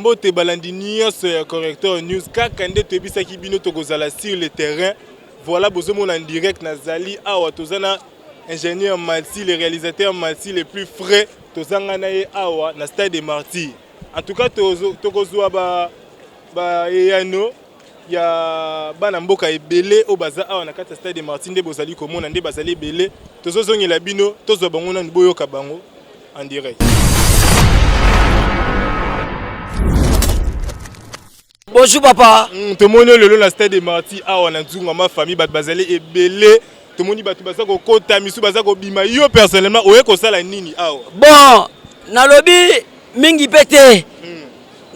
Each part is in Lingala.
Mbote balandi nyonso ya Correcteur News, kaka nde toyebisaki bino tokozala sur le terrain. Voilà, bozomona en direct nazali awa, toza na ingénieur Malsi, le réalisateur Malsi le plus frais, tozanga na ye awa na stade des Martyrs. En tout cas, tokozwa ba ba eyano ya bana mboka ebele oyo baza awa na kati ya stade des Martyrs, nde bozali komona nde bazali ebele. Tozozongela bino, tozwa bango nanu, boyoka bango en direct. Bonjour papa. Tomoni oyo lelo na stade des Martyrs awa na Nzungu ma famille, bato bazali ebele, tomoni bato baza kokota, misu baza kobima. Yo personnellement oye kosala nini awa? Bon, nalobi mingi mpe te,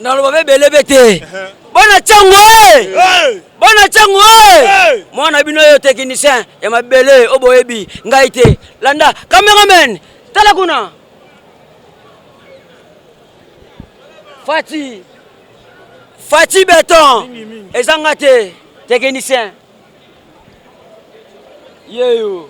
naloba mpe ebele mpe te. Bana Tshangu e, bana Tshangu e, mwana bino oyo technicien ya mabele oyo boyebi ngai te. Landa cameraman, tala kuna. Fati Fati Beton ezanga te technicien yeyo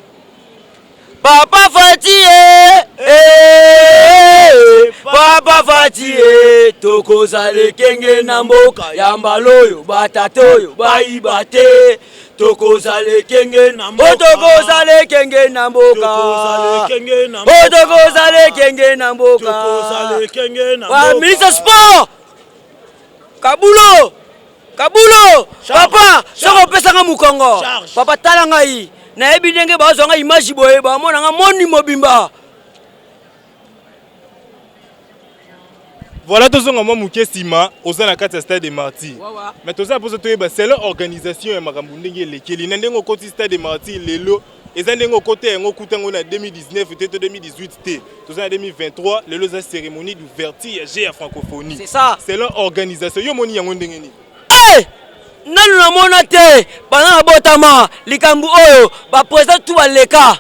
Papa Fati e, eh, Papa Fati e, tokozala ekenge na mboka ya mbala oyo batata oyo bayiba te, tokozala ekenge na mboka, tokozala ekenge na mboka, tokozala ekenge na mboka. Wa ministre sport Kabulo, Kabulo, papa, soki opesanga mokongo, papa tala ngai, nayebi ndenge bazwa ngai image boye, bamona nga moni mobimba. Voilà, tozonga mwa moke nsima, oza na kati ya stade des Martyrs, mais toza mposa toyeba selon organisation ya makambo ndenge elekeli na ndenge okoti stade des Martyrs lelo. Eza ndenge okota yango okuta yango na 2019 te to 2018 te, toza na 2023 lelo, eza cérémonie d'ouverture ya jeux ya francophonie. C'est ça. Selon organisation, yo omoni yango ndenge nini? Eh! Nanu namona te, banda nabotama, likambo oyo baprésident tu baleka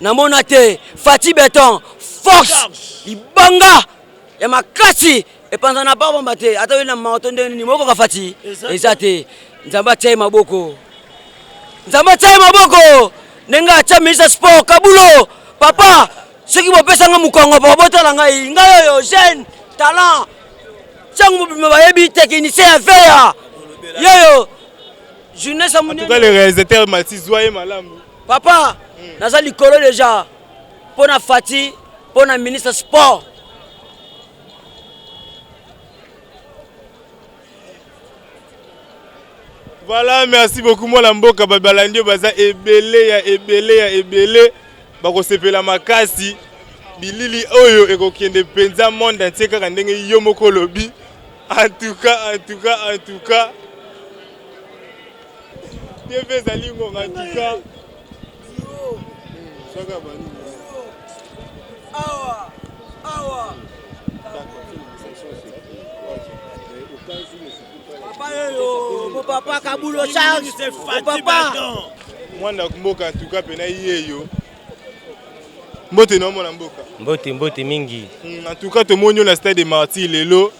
namona te. Fati Beton, force libanga ya makasi epanzana pamba te, ata oyo na mato ndenge nini mokoka Fati eza te. Nzambe atia ye maboko, Nzambe atia ye maboko ndenge atia ministre sport Kabulo. Papa, soki bopesanga mokongo, papa botala ngai, ngai oyo jeune talent ntango mobima bayebi technicien ya veya yeyo jeunesse ya En tout cas, le réalisateur Mathi, zwa ye malamu. Papa, naza likolo déjà mpo na Fati, mpo na ministre sport. Voilà, merci beaucoup mwana mboka. Balandi oyo baza ebele ya ebele ya ebele, bakosepela makasi. Bilili oyo ekokende mpenza monde entier kaka ndenge yo moko olobi. En tout cas, en tout cas, en tout cas, TV ezali ngonga en tout cas. Awa awa papa oyo mo papa Kabulo Charles mo papa. Mwana mboka, en tout cas pena yeyo. Mbote na mwana mboka. Mbote, mbote mingi. En tout cas, tomoni yo na stade des Martyrs lelo.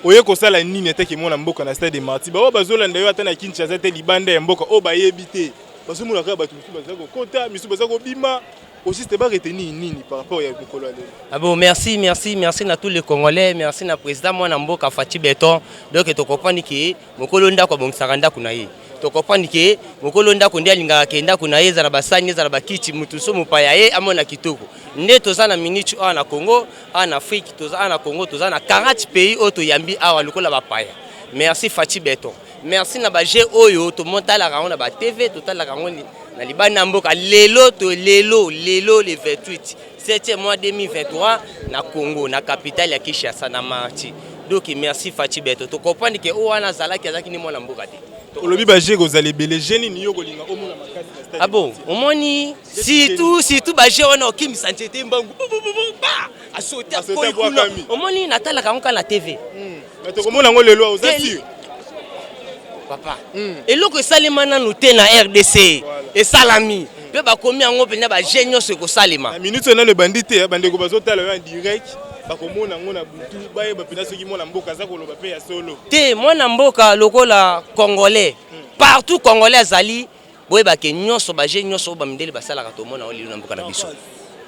Oye kosala nini atake mwana mboka na stade des Martyrs? Baoyo bazolanda yo ata na Kinshasa te, libanda ya mboka oyo bayebi te, bazomona kaka bato misusu baza kokota, misusu baza kobima. Au juste baretenir nini par rapport ya mokolo ya lelo? Ah bon, merci, merci, merci na tous les Congolais, merci na président mwana mboka Fatshi Beton. Donc tocomprendre ke mokolo ndako abongisaka ndako na ye. Tocomprendre ke mokolo ndako nde alingaka ke ndako na ye ezala basani, ezala bakiti, mutu so mopaya ye amona kitoko. Nde toza na minute awa na Congo, awa na Afrique, toza awa na Congo, toza na 40 pays oyo toyambi awa lokola bapaya. Merci Fatshi Beton. Merci na ba jeux oyo tomotalaka yango na ba TV, totalaka yango na libanda ya mboka. Lelo to lelo lelo le 28 7e mois 2023 na Congo, na capitale ya Kinshasa, na Marti. Donc merci Fatshi Beto. To comprendre que oyo wana azalaki azalaki ni mwana mboka te. Olobi ba jeux kozala ebele, jeu nini yo kolinga omona makasi na stade? Ah bon, omoni surtout surtout ba jeux wana okimisa nzete mbangu, bu, bu, bu, bu, ba asote Asote akoi kuna. abwakami. Omoni natalaka yango kaka na TV. Mais tokomona yango lelo, oza sûr? Papa, eloko esalema nanu te na RDC, esalami mpe bakomi yango mpenza, bajeux nyonso ekosalema. Na minute oyo nano ebandi te, bandeko bazotala yo en direct, bakomona yango na butu, bayeba mpenza soki mwana mboka aza koloba mpe ya solo. Te, mwana mboka lokola Congolais, partout Congolais azali, boyebake nyonso bajeux nyonso oyo bamindele basalaka, tomona yango lelo na mboka na biso,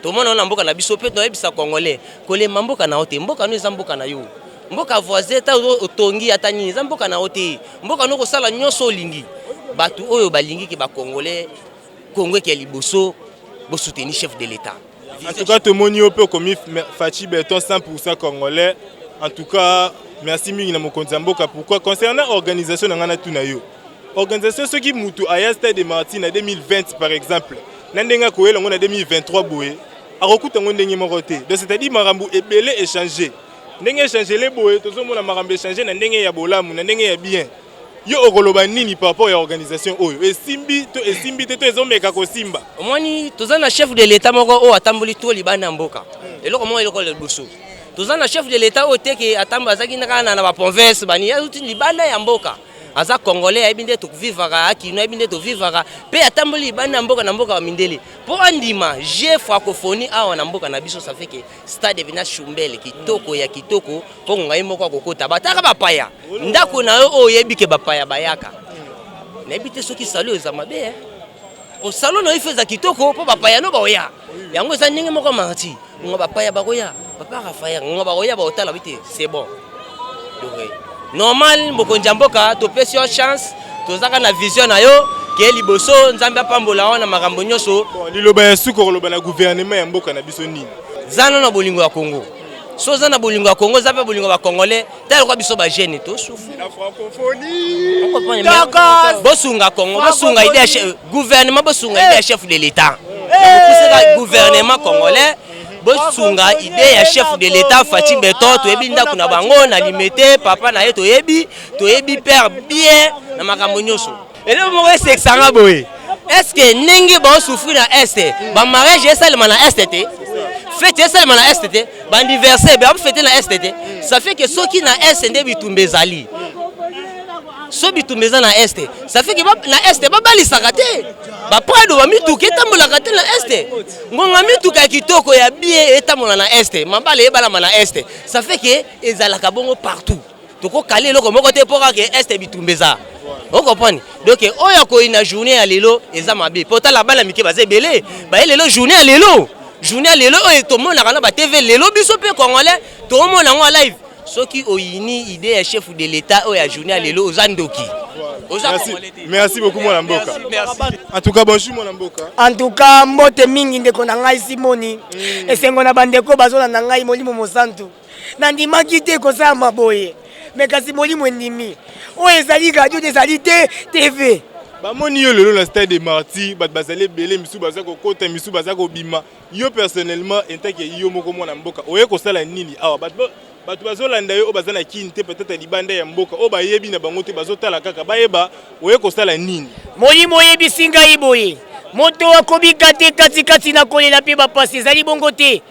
tomona yango na mboka na biso. Mpe toyebisa Congolais kolemba mboka na yo te, mboka no eza mboka na yo. Mboka voisin ta otongi ata nini, eza mboka na yo te. Mboka no kosala nyonso olingi. Bato oyo balingi ke bacongolais, Congo eke ya liboso, bosoutenir chef de l'État. En tout cas, tomoni yo mpe okomi Fatshi Béton 100% congolais. En tout cas, merci mingi na mokonzi ya mboka. Pourquoi? Concernant organisation na ngai, natuna yo, organisation, soki mutu aya stade de Martyr na 2020 par exemple, na ndenge akoyela yango na 2023 boye, akokuta yango ndenge moko te. Donc c'est-à-dire makambo ebele échange, ndenge échangele boye, tozomona makambo échange na ndenge ya bolamu, na ndenge ya bien. Yo okoloba nini par rapport ya organisation oyo? Esimbi to esimbi te, to ezomeka kosimba? Omoni, toza na chef de l'État moko oyo atamboli to libanda ya mboka. Eloko moko, eloko liboso, toza na chef de l'État oyo teke atambo azalaki kaka na baprovince bani, azuti libanda ya mboka. Aza congolais, ayebi nde tovivaka akino, ayebi nde tovivaka mpe atamboli libanda ya mboka, na mboka ya mindele, mpo andima jeux francophonie awa na mboka na biso. Ça fait que stade ebina shumbele kitoko ya kitoko, mpo ngai moko akokota bataka bapaya. Ndako na yo oyo oyebi ke bapaya bayaka, nayebi te soki salon eza mabe, eh. Po salon na yo ifo eza kitoko mpo bapaya no baoya. Yango eza ndenge moko Martyr ngo, bapaya bakoya, papa Rafael ngo bakoya, baotala bi te, c'est bon. Donc normal, mokonzi ya mboka, topesi yo chance, tozaka na vision na yo ke liboso. Nzambe apambola wana makambo nyonso. Bon, liloba ya suka, koloba na gouvernement ya mboka na biso nini? Za nano na bolingo ya Congo. So oza na bolingo ya Congo, oza mpe bolingo ya bacongolais. Tala lokwa biso bajeune tosouffrir. Bosunga Congo, bosunga idée ya gouvernement, bosunga idée ya chef de l'État. Nakopusaka gouvernement congolais, bosunga idée ya chef de l'État Fatshi Béton. Toyebi ndako na bango na Limete, papa na ye toyebi, toyebi père bien na makambo nyonso. Eloko moko esekisanga boye, est-ce ndenge baosouffrir na Est, bamariage esalema na Est te, fête esalema na Est te, baanniversaire bafêter na Est te? Ça fait que soki na Est nde bitumba ezali, so bitumba eza na Est, ça fait que na Est babalisaka te, baprado bamituka etambolaka te na Est, ngonga mituka ya kitoko ya bien etambola na Est, mabala ebalama na Est. Ça fait que ezalaka bongo partout. Tokokali eloko moko te mpo kaka Est bitumba eza, ocomprendre? Donc oyo akoyi na journée ya lelo eza mabe, mpo tala bana mike baza ebele baye lelo, journée ya lelo, journée ya lelo oyo tomonaka na batv lelo, biso mpe congolais toomona yango live. Soki oyini idée ya chef de l'État oyo ya journée ya lelo, oza ndoki, oza Merci, merci beaucoup mwana mboka. En tout cas, bonjour mwana mboka. En tout cas, mbote mingi ndeko na ngai Simoni. Esengo na bandeko bazolanda ngai. Molimo Mosantu, nandimaki te kosalama boye, me kasi molimo endimi. Oyo ezali radio te, ezali te TV. Bamoni yo lelo na stade de Martyr, bato bazali ebele, misusu baza kokota, misusu baza kobima. Yo personnellement, en tant que yo moko mwana mboka, oye kosala nini awa? Bato bazolanda yo oyo baza na Kini te, peut-être libanda ya mboka, oyo bayebi na bango te, bazotala kaka, bayeba oye kosala nini. Molimo oyebisi ngai boye: moto akobika te katikati na kolela mpe bapasi. Ezali bongo te.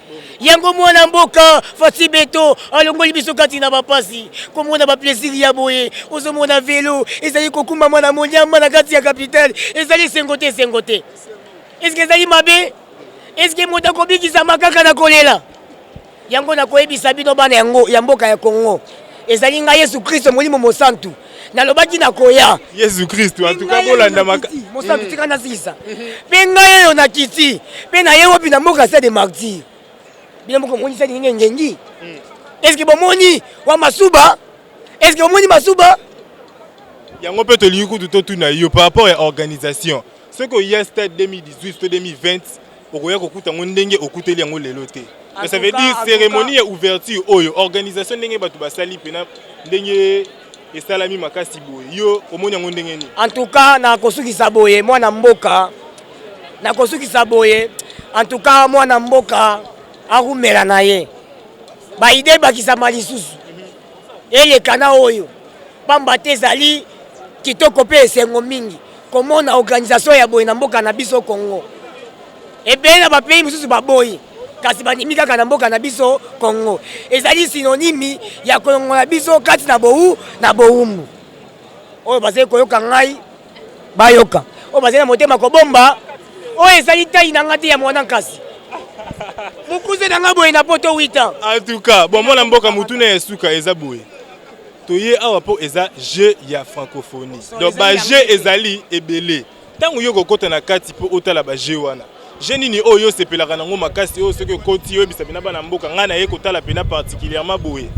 Yango mwana mboka Fatshi Béton alongoli biso kati na bapasi. Komona baplaisir ya boye, ozomona velo ezali kokumba mwana monyama na kati ya capitale, ezali esengo te? Esengo te? Eske ezali mabe? Eske moto akobikisama kaka na kolela? Yango nakoyebisa bino bana yango ya mboka ya Kongo, ezali ngai Yesu Kristo, Molimo Mosantu, nalobaki nakoya. Yesu Kristo, en tout cas bolanda maka. Mosantu, tika nasilisa. Mpe ngai oyo nakiti mpe naye wapi? Na mboka stade Martyr. Bino moko omoni stade ndenge engengi. Est-ce bomoni wa masuba? Est-ce bomoni masuba? Yango mpe tolingi kutu totuna yo par rapport ya organisation. Soki oya stade 2018 to 2020, okoya kokuta yango ndenge okuteli yango lelo te. Donc ça veut dire cérémonie ya ouverture oyo, organisation ndenge bato basali mpena, ndenge esalami makasi boye, yo omoni yango ndenge nini? En tout cas, nakosukisa boye mwana mboka, nakosukisa boye. En tout cas, mwana mboka arumela na ye, baidées ebakisama lisusu, eleka na oyo, pamba te ezali kitoko mpe esengo mingi komona organisation ya boye na mboka na biso Congo. Ebele na bapays mosusu baboyi, kasi bandimi kaka na mboka na biso Congo. Ezali synonyme ya kolongola biso kati na bowu na bowumbu. Oyo bazali koyoka ngai bayoka, oyo bazali na motema kobomba, oyo ezali tai na ngai te ya mwana nkasi mokuse na ngai boye na poto 8 ans. En tout cas, bon, mwana mboka, mutuna ya suka eza boye: toye awa mpo eza jeu ya francophonie, donc bajeu ezali ebele. Ntango yo kokɔta na kati mpo otala bajeu wana, jeu nini oyo osepelaka nango makasi, oyo soki okoti oyebisa mpena bana mboka: ngai naye kotala mpena particulièrement boye?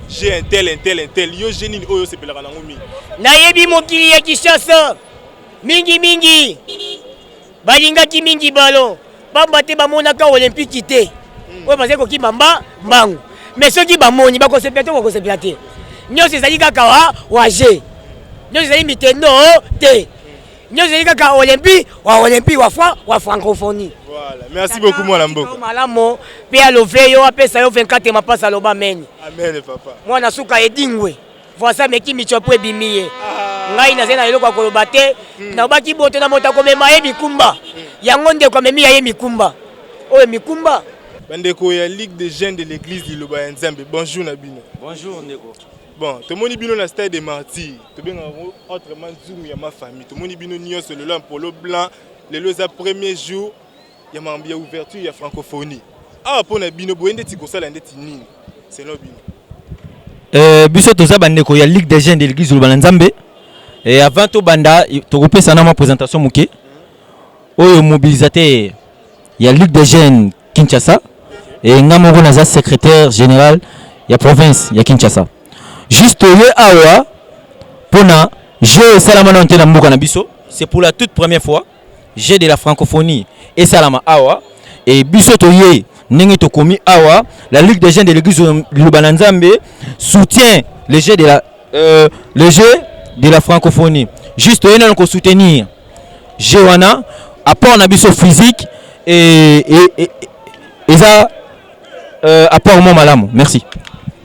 Jeu un tel, un tel, un tel. Yo jeu nini oyo osepelaka nango mingi? Nayebi mokili ya Kinshasa mingi mingi balingaki mingi ballon, pamba te bamonaka olympique te oyo bazali kokima mbangu. Mais soki bamoni, bakosepela te, bakosepela te. Nyonso ezali kaka wa jeu, nyonso ezali mitendo te, nyonso ezali kaka olympique, wa olympique, wa francophonie. Voilà, merci beaucoup, mwana mboka. Malamu mpe alove yo, apesa yo 24 mapasa, aloba amen. Amen, papa. Mwana suka edingwe voici ameki michopo ebimi ye. Ngai nazali na eloko ya koloba te. Nalobaki boto na moto akomema ye mikumba yango. Ndeko amemi ya ye mikumba oyo mikumba. Bandeko ya Ligue des jeunes de l'église Liloba ya Nzambe, bonjour na bino. Bonjour, ndeko. Bon, tomoni bino na stade des Martyrs, tobengaka yango autrement Nzungu ya mafamille. Tomoni bino nyonso lelo ya polo blanc. Lelo eza premier jour ya makambo ya ouverture ya francophonie awa. Mpo na bino boye, ndeti kosala ndeti nini selon bino? Biso toza bandeko ya Ligue des jeunes de l'église Liloba na Nzambe. Et avant tobanda, tokopesa na mwa présentation moke. Oyo mobilisateur ya Ligue des jeunes Kinshasa et nga moko naza secrétaire général ya province ya Kinshasa. Juste toye awa mpona jeu esalama nano te na mboka na biso. C'est pour la toute première fois jeu de la francophonie esalama awa. Et biso toye, ndenge tokomi awa, la Ligue des jeunes de l'église Liloba na Nzambe soutient le jeu de la francophonie. Juste toye nano kosoutenir jeu wana, apport na biso physique et eza apport mo malamu. Merci.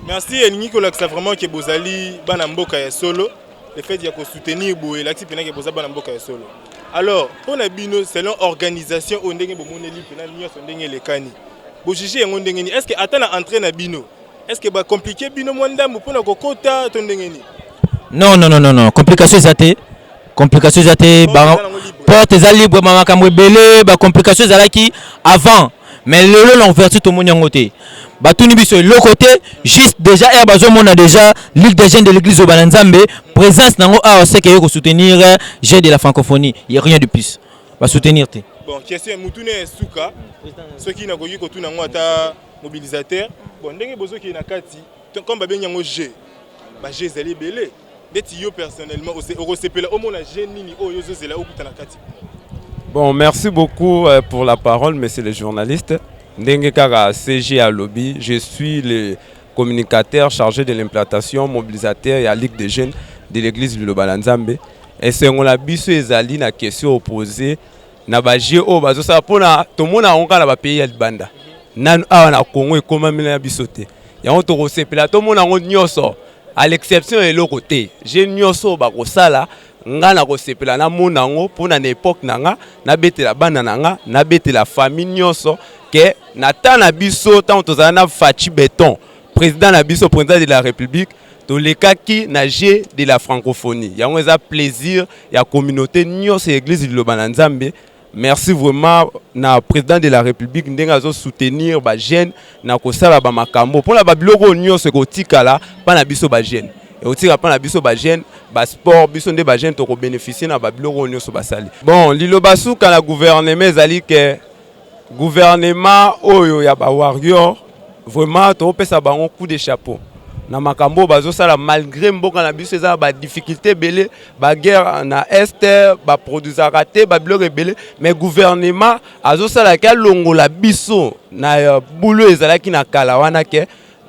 Merci. Elingi kolakisa vraiment ke bozali bana mboka ya solo. Le fait ya kosoutenir boye elakisi mpena ke boza bana mboka ya solo. Alors, mpo na bino, selon organisation oyo, ndenge bomoneli mpena nyonso ndenge elekani, bojuge yango ndenge nini? Est ce que ata na entrée na bino, est ce que bacompliquer bino mwa ndambo mpona kokota to ndenge nini? Non, non, non, non, non, complication eza te, complication eza te. Porte eza libre. Bamakambo ebele, bacomplication ezalaki avant, mais lelo na ouverture tomoni yango te. Batuni biso eloko te. Juste déjà aire bazomona déjà Ligue des jeunes de l'église Liloba na Nzambe, présence nango awa, c'est que ye kosoutenir jeu de la francophonie, y a rien de plus, basoutenir te. Bon, question mutuna ya suka, soki nakoki kotuna yango ata mobilisateur. Bon, ndenge bozokende na kati, comme babengi yango jeu, bajeu ezali ebele. Ndeti yo personnellement, okosepela omona jeu nini oyo ozozela okuta na kati? Bon, merci beaucoup pour la parole, monsieur le journaliste. Ndenge kaka CG alobi, je suis le communicateur chargé de l'implantation, mobilisateur ya Ligue des jeunes de l'église Liloba na Nzambe. Esengo na biso ezali na question opposée na bajeu oyo bazosala, mpona tomona yango kaka na bapays ya libanda. Nanu awa na Congo ekomami na biso te. Yango tokosepela tomona yango nyonso, à l'exception ya eloko te. Jeu nyonso oyo bakosala, nga na kosepela namona yango, mpona na époque na nga nabetela bana na nga, nabetela famille nyonso ke na ta na biso, ntango tozala na Fatshi Béton, président na biso, président de la République, tolekaki na jeu de la francophonie. Yango eza plaisir ya communauté nyonso ya église Liloba na Nzambe. Merci vraiment na président de la République, ndenge azosoutenir bajeune na kosala bamakambo, mpona babiloko oyo nyonso ekotikala mpa na biso bajeune, ekotikala mpa na biso bajeune. Basport, biso nde bajeune tokobénéficie na babiloko oyo nyonso basali. Bon, liloba suka na gouvernement ezali ke gouvernement oyo ya bawarrior, vraiment tokopesa bango coup de chapeau na makambo oyo bazosala, malgré mboka na biso eza na badifficulté ebele, baguerre na Est, baproduisaka te babiloko ebele, mais gouvernement azosalaki alongola biso na bulu ezalaki na kala wana ke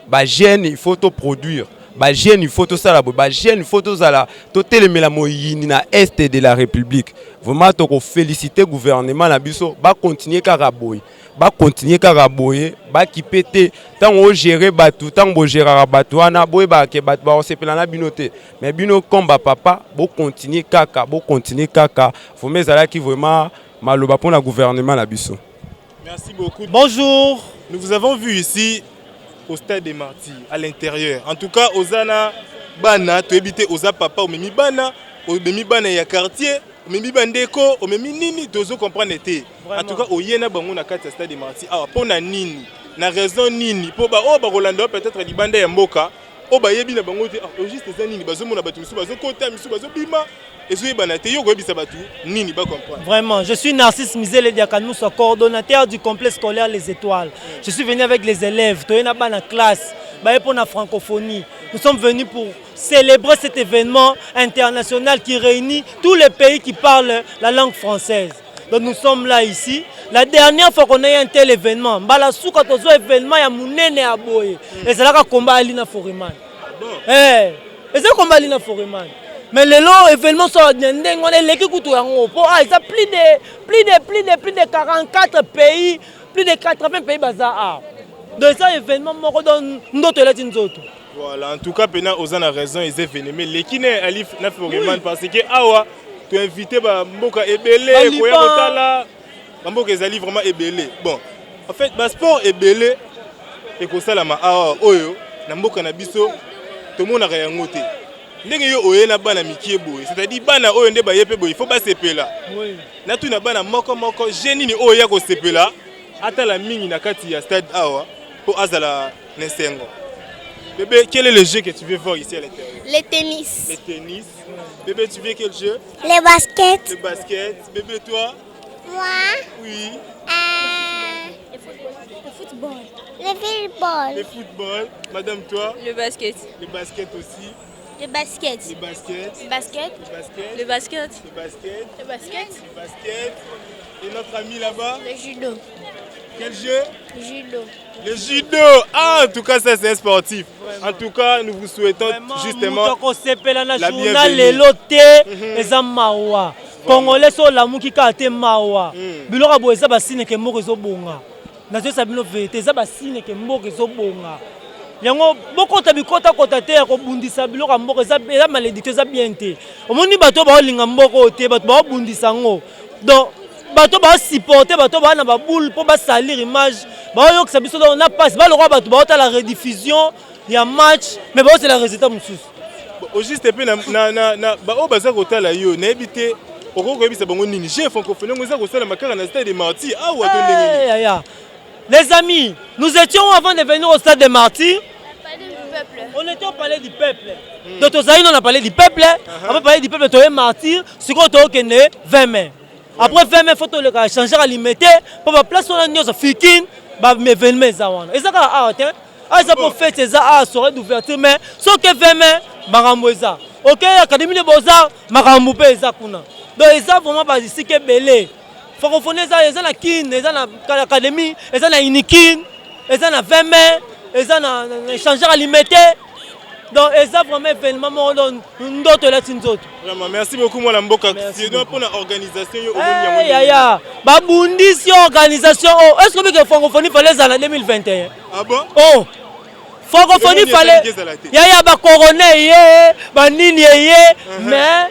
bajeune il faut toproduire, bajeune il faut tosala boye, bajeune il faut tozala totelemela moyini na Est de la République. Vraiment tokoféliciter gouvernement na biso, bacontinue kaka boye, bacontinue kaka boye, bakipe te. Ntango ogérer bato, ntango bogéraka bato wana, boyebaka ke bato bakosepela na bino te, mais bino comme bapapa, bocontinue kaka, bocontinue kaka. Vraiment ezalaki vraiment maloba mpona gouvernement na biso. Merci beaucoup. Bonjour. Nous vous avons vu ici au stade des Martyrs, à l'intérieur. En tout cas, ozana bana, toyebi te oza papa, omemi bana, omemi bana ya quartier, omemi bandeko, omemi nini, tozo comprendre te. En tout cas, oye na bango na kati ya stade des Martyrs. Awa pona nini? Na raison nini? Po ba oyo bakolanda peut-être libanda ya mboka, oyo bayebi na bango te, ah, juste eza nini? Bazomona bato misusu bazokota, misusu bazobima, ezoyebana te. Yo koyebisa bato nini bacomprendre? Vraiment, je suis Narcisse Mizele Diakanoussa, coordonnateur du complexe scolaire Les Étoiles. Je suis venu avec les élèves, toye na bana classe, baye pour la francophonie. Nous sommes venus pour célébrer cet événement international qui réunit tous les pays qui parlent la langue française. Donc nous sommes là ici. La dernière fois qu'on a eu un tel événement, mbala suka tozo événement ya munene ya boye. Ezalaka combat Ali na Foreman. Eh, eza combat Ali na Foreman. Mais lelo événement so ndenge wana eleki kutu yango po ah eza plus de 44 pays, plus de 80 pays baza awa. Donc eza événement moko, donc ndoto elati nzoto. Voilà, en tout cas pena oza na raison, eza événement eleki na Ali na Foreman, parce que awa toinvité bamboka ebele koya kotala. Bamboka ezali vraiment ebele. Bon, en fait basport ebele ekosalama awa oyo na mboka na biso tomonaka yango te. Ndenge yo oye na bana mike boye, c'est-à-dire bana oyo nde baye mpe boye, il faut basepela. Natuna bana moko moko, jeu nini oyo ya kosepela atala mingi na kati ya stade awa mpo azala na esengo? Bébé, quel est le jeu que tu veux voir ici à l'intérieur? Le tennis. Le tennis. Bébé, tu veux quel jeu? Le basket. Le basket. Bébé, toi? Moi? Oui. Le football. Le football. Le football. Madame, toi? Le basket. Le basket aussi. Le basket. Le basket. Le basket. Le basket. Le basket. Le basket. Le basket. Le basket. Et notre ami là-bas? Le judo. Quel jeu? Le judo. Le judo. Ah, en tout cas, ça c'est un sportif. En tout cas, nous vous souhaitons justement kosepela na la journal bienvenue. Lelo te, eza mawa. Congolais so olamuki kaka te, mawa. Biloko ya boye eza basigne ke mboka ezobonga. Nazoyesa bino vérité, eza basigne ke mboka ezobonga. Yango bokota bikotakota te ya kobundisa biloko ya mboka, eza malédiction, eza bien te. Omoni bato oyo baolinga mboka oyo te, bato baobundisa yango. Donc bato baosupporte, bato baa na baboule mpo basalir image, baoyokisa biso. Donc na mpasi balokwa, bato baotala rediffusion ya match mais baosela résultat mosusu. Au juste mpe na baoyo baza kotala yo, nayebi te okoki koyebisa bango nini? Jeu francophonie yango eza kosalama kaka na stade de Martyr awa to ndenge nini? Hey, yaya. Les amis, nous étions avant de venir au stade des Martyrs. On était au palais du peuple. Donc, tozali na palais du peuple. Après palais du peuple, toye Martyr. Sikoyo tokende 20 mai. Après 20 mai, faut toleka changer à Limete. Pour la place wana nyonso Fikin, ba événement eza wana. Eza kaka awa te. Awa eza po fête, eza awa soirée d'ouverture, mais soki 20 mai, makambo eza. Ok, Académie de Beaux-Arts, makambo mpe eza kuna. Donc eza vraiment basika ebele. Francophonie eza na Kine, eza na Académie, eza na Unikin, eza na 20 mai, eza na échangeur à Limete. Donc eza vraiment événement moko, donc ndoto elati nzoto. Vraiment, merci beaucoup mwana mboka. Sinon, mpona organisation, yo omoni yango Hey, ndenge? Yaya, babundisi organisation oyo. Est ce que obike francophonie fallait ezala na 2021? Ah bon? Oh, francophonie Eloko fallait nini ezala te? Yaya, bacorona eye, banini eye, mais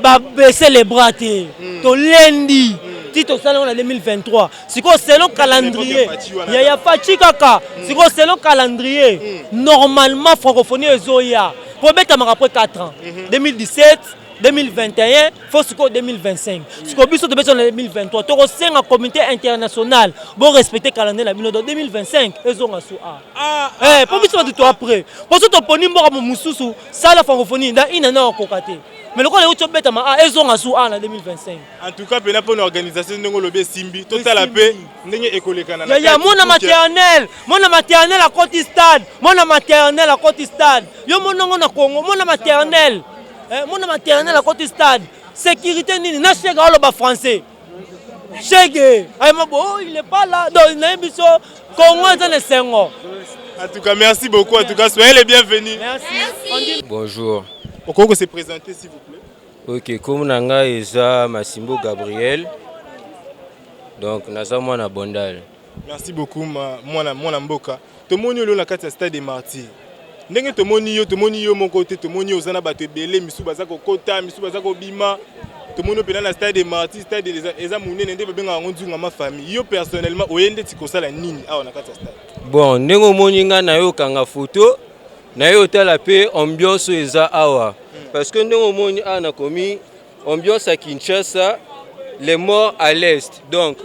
babaisse les bras te. Tolendi ti tosala yango na 2023. Sikoyo selon calendrier, yaya, Fatshi kaka. Sikoyo selon calendrier, normalement francophonie ezoya po ebetamaka après 4 ans, 2017, 2021, faut sikoyo 2025. Sikoyo biso tobeti na 2023. Tokosenga communauté internationale borespecte calendrier na bino. Donc 2025 ezonga su a mpo biso bato to après, mpo so toponi mboka mosusu sala francophonie na ina na okoka te, mais lokola euti obetama a, ezonga su a na 2025. En tout cas mpena mpona organisation, ndenge olobi esimbi. Totala mpe ndenge ekolekana na yaya kati mona pour que- maternel, mona maternel akoti stade, mona maternel akoti stade. Yo monongo na Congo, mona maternel, mona maternel akoti stade, sécurité nini na shege aloba français, shege ayema bo, oh, il est pas là. Donc nayebi biso Congo eza na esengo. En tout cas, merci beaucoup. En tout cas, soyez les bienvenus. Merci. Bonjour. Okoki se présenter, s'il vous plaît? Ok, kombo na ngai eza Masimbo Gabriel. Donc naza mwana Bondal. Merci beaucoup ma, mwana mboka. Tomoni oyo na kati ya stade des Martyrs. Ndenge tomoni yo, tomoni yo moko te, tomoni yo oza na bato ebele, misu baza kokota, misu baza kobima. Tomoni yo mpena na stade des Martyrs, stade eza monene nde babengaka yango Nzungama famille. Yo personnellement oye ndeti kosala nini awa na kati ya stade? Bon, ndenge omoni ngai na yo okanga photo na yo, otala mpe ambiance oyo eza awa, parce que ndenge omoni awa nakomi ambiance ya Kinshasa, les morts à l'est. Donc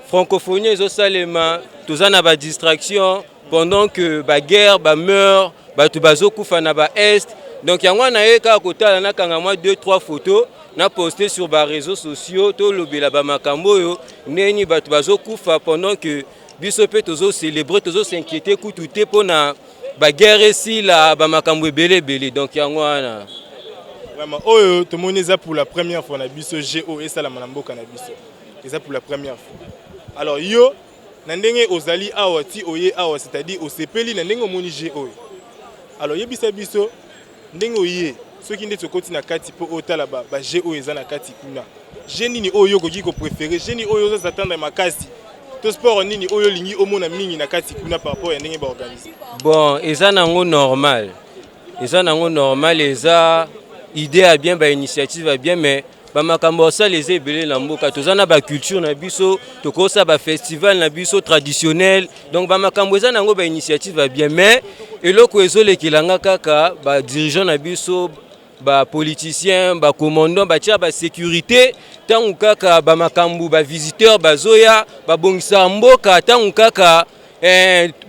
francophonie ezosalema, toza na badistraction pendant que baguerre, bameurtre, bato bazokufa na baest. Donc yango wana ye kaka kotala, nakanga mwa 2 3 photos, na poste sur baréseaux sociaux, tolobela bamakambo oyo ndeni bato bazokufa pendant que biso mpe tozocélébre, tozos'inquiéter kutu te mpona Baguerre esila, bamakambo ebele ebele, donc yango wana. Vraiment, oyo tomoni eza pour la première fois na biso. Go esalama na mboka na biso, eza pour la première fois. Alors yo, na ndenge ozali awa, ti oye awa, c'est-à-dire osepeli na ndenge omoni jeu oyo. Alors yebisa biso ndenge oye, soki ndeti okoti na kati mpo otala bajeu oyo eza na kati kuna, jeu nini oyo okoki kopréférer, jeu nini oyo ozosatendre makasi, to sport nini oyo olingi omona mingi na kati kuna par rapport ya ndenge baorganiser? Bon, eza nango normal, eza nango normal, eza idée ya bien, bainitiative ya bien, mais bamakambo osala eza ebele na mboka. Toza na baculture na biso, tokosala bafestival na biso traditionnel. Donc bamakambo eza nango, bainitiative ya bien, mais eloko ezolekelanga kaka badirigeant na biso, bapoliticien, bacommandant, batia basécurité ntango kaka bamakambo, bavisiteur bazoya, babongisaka mboka ntango kaka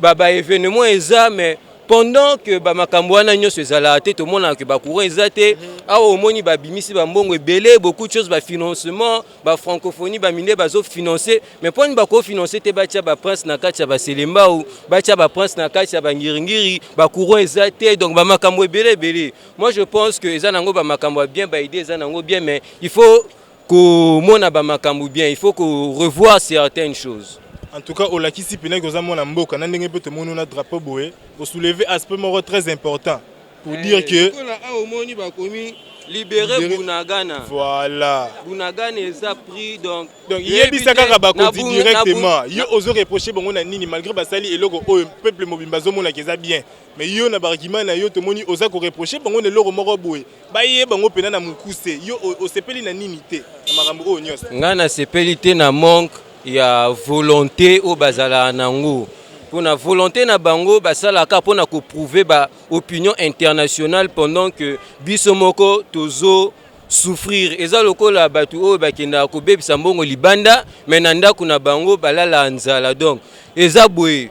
baévénement eza. Mais pendant que bamakambo wana nyonso ezalaka te, tomonaka ke bacourant eza te. Awa omoni babimisi bambongo ebele, beaucoup de choses, bafinancement, bafrancophonie, bamindele bazofinance. Mais mponi bakofinance te batia baprince na kati ya baselembao, batia baprince na kati ya bangiringiri, bacourant eza te? Donc bamakambo ebele ebele. Moi, je pense que eza nango bamakambo ya bien, baidée eza nango bien, mais il faut komona bamakambo bien, il faut revoir certaines choses. En tout cas, olakisi mpenaki oza mwana mboka na ndenge mpe tomoni na drapeau boye, osoulever aspect moko très important pour dire que Awa omoni bakomi libéré Bunagana. Voilà. Bunagana eza pris, donc Donc yebisa kaka bakonzi directement, yo ozo reprocher bango na nini, malgré basali eloko oyo peuple mobimba azomonaka eza bien? Mais yo, na baargument na yo, tomoni oza koreprocher bango na eloko moko boye. Bayeba bango mpena na mokuse, yo osepeli na nini te na makambo oyo nyonso? Ngai nasepeli te na manque ya volonté oyo bazalaka nango. Mpona volonté na bango, basalaka mpona koprouver baopinion internationale pendant que biso moko tozo souffrir. Eza lokola bato oyo bakendaka kobebisa mbongo libanda, mais na ndako na bango balala nzala. Donc eza boye,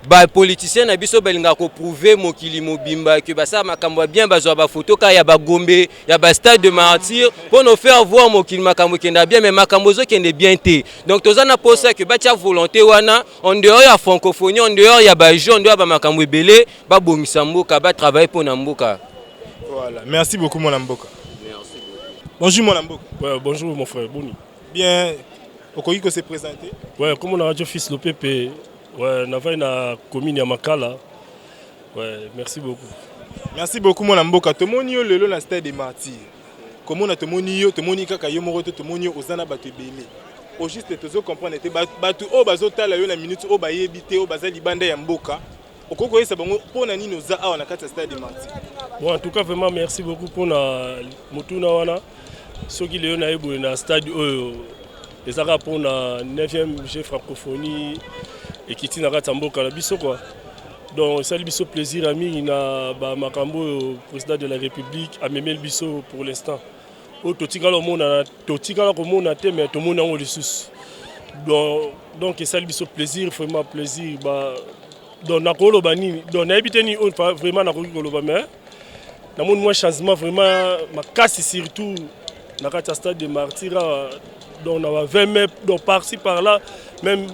bapoliticien na biso balingaka koprouver mokili mobimba ke basala makambo ya bien, bazwa bafoto kaka ya bagombe, ya bastade de martyr, mpo na faire voir mokili makambo ekendaka bien, mais makambo ezokende bien te. Donc toza na posa ke batia volonté wana en dehors ya francophonie, en dehors ya bajeu, en dehors ya bamakambo ebele, babongisa mboka, batravaille mpo na mboka. Voilà, merci beaucoup, mwana mboka. Bonjour, mwana mboka. Ouais, bonjour mon frère, boni? Bien, okoki ko se présenter? Ouais, comme on a radio Fils Lopepe, ouais, navai na commune ya Makala. Ouais, merci beaucoup. Merci beaucoup, mwana mboka. Tomoni yo lelo na stade des Martyrs. Komona tomoni yo, tomoni kaka yo moko te, tomoni yo oza na bato ebele. Au juste tozo comprendre te, bato oyo bazotala yo na minute oyo bayebi te, oyo baza libanda ya mboka, okoki koyebisa bango mpo na nini oza awa na kati ya stade des Martyrs? Bon, en tout cas, vraiment merci beaucoup pour na motuna wana. Soki lelo naye boye na stade oyo, ezaka mpona 9e jeu francophonie ekiti na kati ya mboka na biso quoi. Donc esali biso plaisir ya mingi na bamakambo oyo président de la République amemeli biso. Pour l'instant oyo totikala komona, totikala komona te, mais tomoni yango lisusu. Donc esali biso plaisir, vraiment plaisir. Ba donc nakoloba nini? Donc nayebi te nini oyo vraiment nakoki koloba, mais namoni mwa changement vraiment makasi, surtout na kati ya stade de Martyr awa. Donc na ba 20 mètres, donc par-ci par-là, même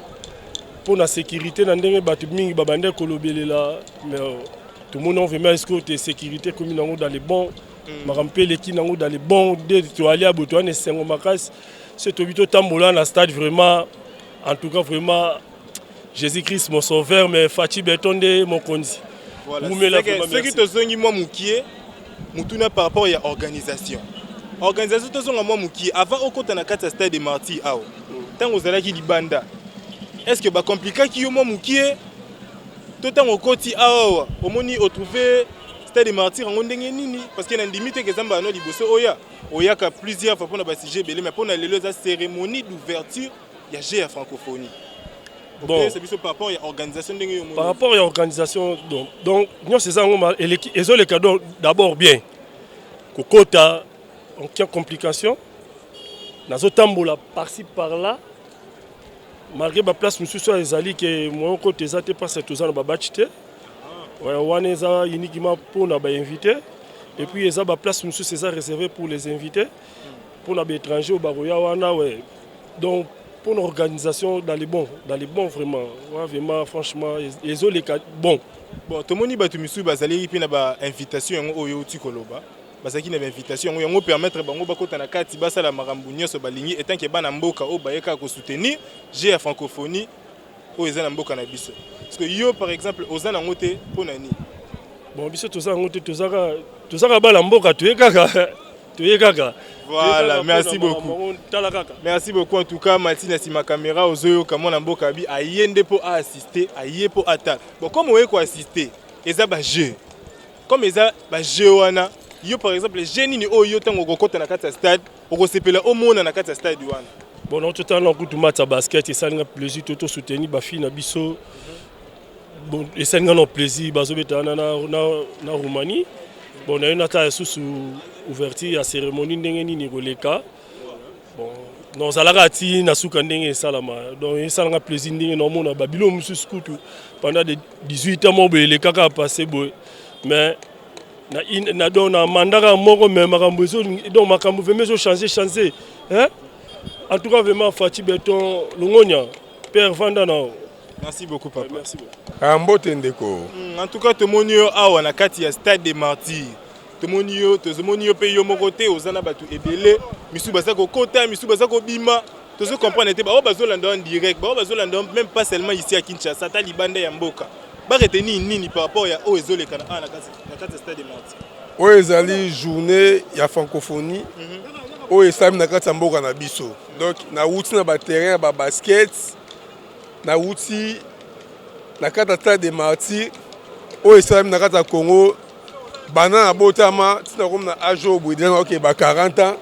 mpo na sécurité, na ndenge bato mingi babandi kolobelela, mais tomoni yango vraiment, est-ce que te sécurité ekomi nango dans les bons makambo mpe eleki nango dans les bons nde toalia boye, toya na esengo makasi. So tobi totambola na stade, vraiment, en tout cas vraiment, Jésus-Christ mon sauveur, mais Fatshi Béton nde mokonzi. Voilà. Soki tozongi mwa mokie mutuna par rapport ya organisation, tozonga mwa mokie avant okota na kati ya stade de Martyr awa. Ntango ozalaki libanda, est ce que bakomplikaki yo mwa mokie, to ntango okoti awa omoni, otrouve stade de Martyr yango ndenge nini? Parce que nandimi te ke eza mbala no liboso oya, oyaka plusieurs fois mpona basujet ebele, mais mpona lelo eza cérémonie d'ouverture ya jeu ya francophonie. Bon. Biso par rapport ya organisation, ndenge yo? Par rapport ya organisation, donc nyonso eza yango eleki, ezoleka. Donc d'abord bien kokota, aucune complication. Nazotambola par-ci par-là, malgré baplace mosusu oyo ezali ke moyen kota eza te, parce toza na babatch te wana, eza uniquement mpona bainvité. Et puis eza baplace mosusu eza réservé pour les invités, mpona baétranger oyo bakoya wana. Ouais, donc Pour l'organisation dans les bons, dans les bons vraiment. Ouais, vraiment franchement ezoleka bon. Bon, tomoni bato misusu bazalaki mpe na bainvitation yango oyo outi koloba, bazalaki na bainvitation yango, yango permettre bango bakota na kati, basala makambo nyonso balingi etant que bana mboka oyo baye kaka kosoutenir jeu ya francophonie oyo eza na mboka na biso. Parce que yo par exemple oza nango te, mpo na nini? Bon, biso toza yango te, tozaka bana mboka, toye kaka, toye kaka. Voilà, merci beaucoup. Tala kaka. Merci beaucoup en tout cas, Martine nsima caméra, ozoyoka mwana mboka abi aye nde mpo aassiste, aye mpo atala. Bon, comme oye koassiste, eza bajeu, comme eza bajeu wana, yo par exemple jeu nini oyo yo ntango okokɔta na kati ya stade okosepela omona na kati ya stade wana? Bon, na totala na kutu match ya basket, esalinga plaisir to tosoutenir bafille na biso. Bon, esalinga na plaisir, bazobeta wana na Roumanie. Bon, naye natala lisusu ouverture ya cérémonie ndenge nini ekoleka. Bon, nozalaka ti na suka ndenge esalama. Donc esalanga plaisir ndenge naomona babilo mosusu kutu pendant de 18 ans moko boye elekaka passé boye, mais na donc na mandat kaka moko, mais makambo ezo, donc makambo vraiment ezochange change, hein? En tout cas vraiment, Fatshi Béton, longonya, père vanda na. Merci beaucoup, papa. Merci beaucoup. Ah, mbote ndeko. En tout cas tomoni yo awa na kati ya stade des Martyrs, tomoni yo, tozomoni yo mpe yo moko te, oza na bato ebele, misusu baza kokota, misusu baza kobima. Tozo comprendre te, bao bazolanda en direct, bao bazolanda même pas seulement ici à Kinshasa, ata libanda ya mboka, baretenir nini par rapport ya oyo ezoleka na awa na kati ya stade des Martyrs? Oyo ezali journée ya francophonie oyo esalami na kati ya mboka na biso. Donc nawuti na baterrain ya babasket, nawuti na kati ya stade des Martyrs oyo esalami na kati ya Congo. Banda na botama ntina komi na age oyo boye, deja naokee ba 40 ans,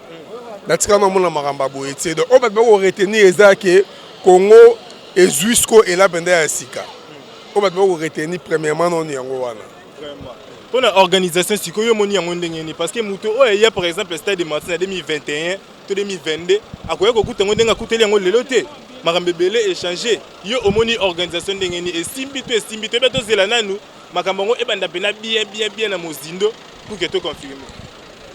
natikala namona makambo ya boye te. Donc oyo bato bakoretenir eza ke Congo ezwi siko ela mpenza ya sika. Oyo bato bakoretenir premièrement noni yango wana. Mpona organisation sikoyo, omoni yango ndenge nini? Parce que moto oyo eya par exemple stade des Martyrs na 2021 to 2022 akoya kokuta yango ndenge akuteli yango lelo te, makambo ebele échange. Yo omoni organisation ndenge nini? Esimbi to esimbi to ebe tozela nanu makambo yango ebanda mpena bien bien bien na mozindo pour que toconfirme?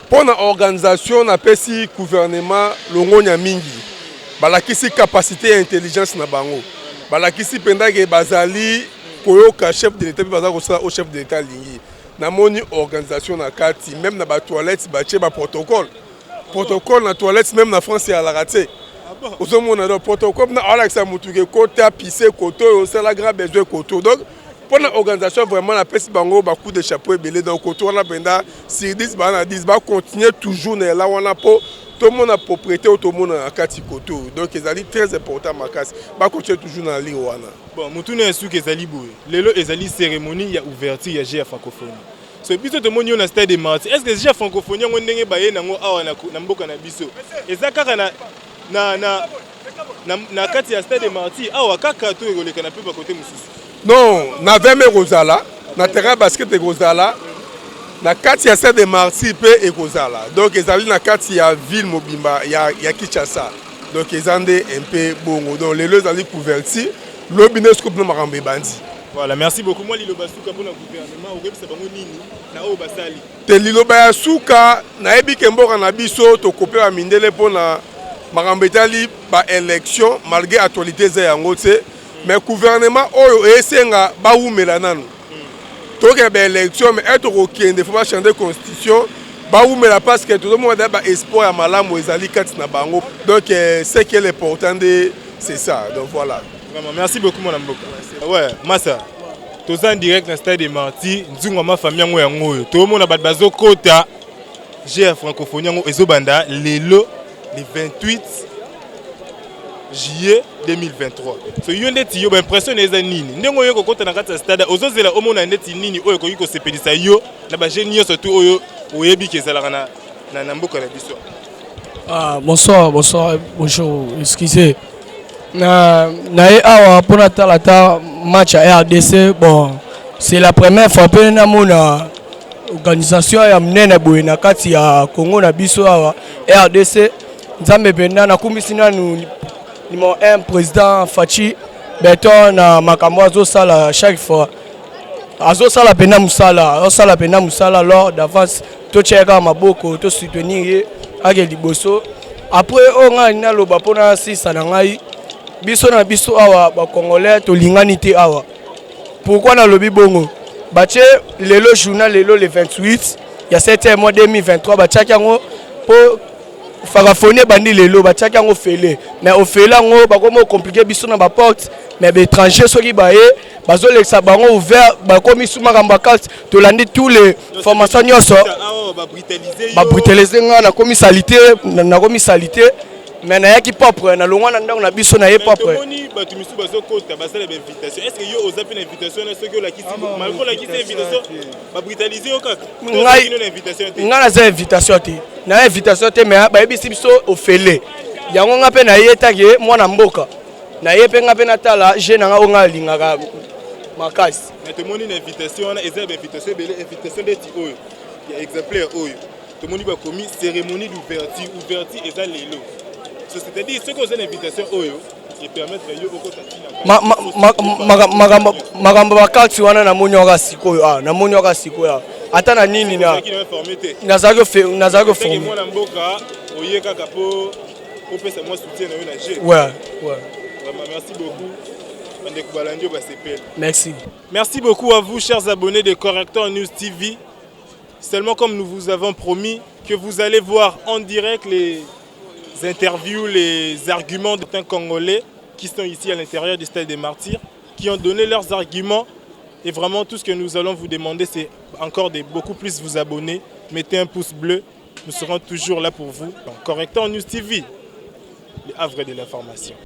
Mpo na organisation, napesi gouvernement longonya mingi. Balakisi capacité ya intelligence na bango, balakisi mpenza ke bazali koyoka chef de l'État mpe baza kosala oyo chef de l'État alingi. Namoni organisation na kati, même na batoilette batie baprotocole, protocole na toilette, même na France eyalaka te. Ozomona, donc protocole na alakisa motu ke kota pise koto oyo, osala grand besoin koto. Donc mpo na organisation, vraiment napesi bango bacoup de chapeau ebele. Donc koto wana mpenza sur 10, baa na 10. Bacontinue toujours na ela wana mpo tomona propriété oyo tomona na kati koto oyo. Donc ezali très important makasi, bacontinue toujours na lire wana. Bon, motuna ya suki ezali boye: lelo ezali cérémonie ya ouverture ya jeu ya francophonie. So biso tomoni yo na stade des Martyrs, est ce que jeu ya francophonie yango ndenge baye nango awa na mboka na biso eza kaka na kati ya stade des Martyrs awa kaka to ekoleka na mpe bakote mosusu? Non, na VM ekozala, na terrain basket ekozala, na kati ya stade des Martyrs mpe ekozala. Donc ezali na kati ya ville mobimba ya Kinshasa. Donc eza nde mpe bongo. Donc lelo ezali couverture, lobi nde sikoyo mpona makambo ebandi. Voilà, merci beaucoup. Mwa liloba suka mpona gouvernement, okoyebisa bango nini na oyo basali? Te, liloba ya suka, nayebi ke mboka na biso tokopela mindele mpona makambo etali baélection, malgré actualité eza yango te, mais gouvernement oyo esenga bawumela nanu. Tokende baélection, mais e tokokende, faut bachange constitution, bawumela, parce que tozomona deya baespoir ya malamu ezali kati na bango. Donc ce qui est l'important nde c'est ça. Donc voilà. Vraiment, merci beaucoup, mwana mboka. Ouais, masa, toza en direct na stade des Martyrs, nzungu ya mafami yango yango oyo toomona bato bazokota. Jeu ya francophonie yango ezobanda lelo le 28 juillet 2023. So yo ndeti yo, baimpression na eza nini ndenge oyo kokota na kati ya stade? Ozozela omona ndeti nini oyo ekoki kosepelisa yo na bajeu nyonso tu oyo oyebi ke ezalaka na mboka na biso? Ah, bonsoir, bonsoir, bonjour, excusez. Na ye awa mpona tala ta match ya RDC. Bon, c'est la première fois mpe namona organisation ya monene boye na kati ya Congo na biso awa RDC. Nzambe mpenza, nakumbisi nanu numéro 1, président Fatshi Béton, na makambo azosala chaque fois, azosala mpenza mosala, azosala mpenza mosala. Alors d'avance totia kaka maboko, tosoutenir ye ake liboso. Après oyo ngai naloba mpona sisa na ngai. Biso na biso awa bacongolais tolingani te awa. Pourquoi nalobi bongo? Batie lelo journal, lelo le 28 ya 7 mois 2023, batiaki yango mpo francophonie ebandi lelo. Batiaki yango ofele, mais ofele yango bakomi ocompliquer biso na baporte. Mais baétranger soki baye, bazolekisa bango ouvert. Bakomi su makambo ya carte. Tolandi tous les formations nyonso. Awa babrutaliser yo. Babrutaliser nga, nakomi salité, nakomi salité, mais nayaki propre. Nalongwa na ndako na biso, naye propre. Tomoni bato misusu bazokota, basala bainvitation. Est ce que yo oza mpe na invitation na? Soki olakisi, malgré olakisi invitation, babrutaliser yo kaka? Ngai na invitation te? Ngai naza invitation te, na invitation te, mais bayebisi biso ofele yango. Nga mpe naye take mwana mboka, naye mpe nga mpe natala je na nga oyo nga alingaka makasi. Mais tomoni na invitation wana eza bainvitation ebele. Invitation ndeti oyo ya exemplaire oyo tomoni, bakomi cérémonie d'ouverture. Ouverture eza lelo. So c'est-à-dire soki oza na invitation oyo epermettre yo okota ntina. Makambo bakarte wana namoni waka sikoyo, ah, namoni waka sikoyo, ah. Ata na nini na Ozalaki na informé te? Nazalaki Teke formé. Mwana mboka, oye kaka mpo opesa mwa soutien na yo na jeu. Ouais. Vraiment, merci beaucoup. Bandeko balandi oyo basepeli. Merci. Merci beaucoup à vous, chers abonnés de Corrector News TV. Seulement, comme nous vous avons promis que vous allez voir en direct les interviews, les arguments d'un Congolais qui sont ici à l'intérieur du Stade des Martyrs, qui ont donné leurs arguments. Et vraiment, tout ce que nous allons vous demander, c'est encore de beaucoup plus vous abonner. Mettez un pouce bleu. Nous serons toujours là pour vous. Donc, Corrector News TV, le havre de l'information.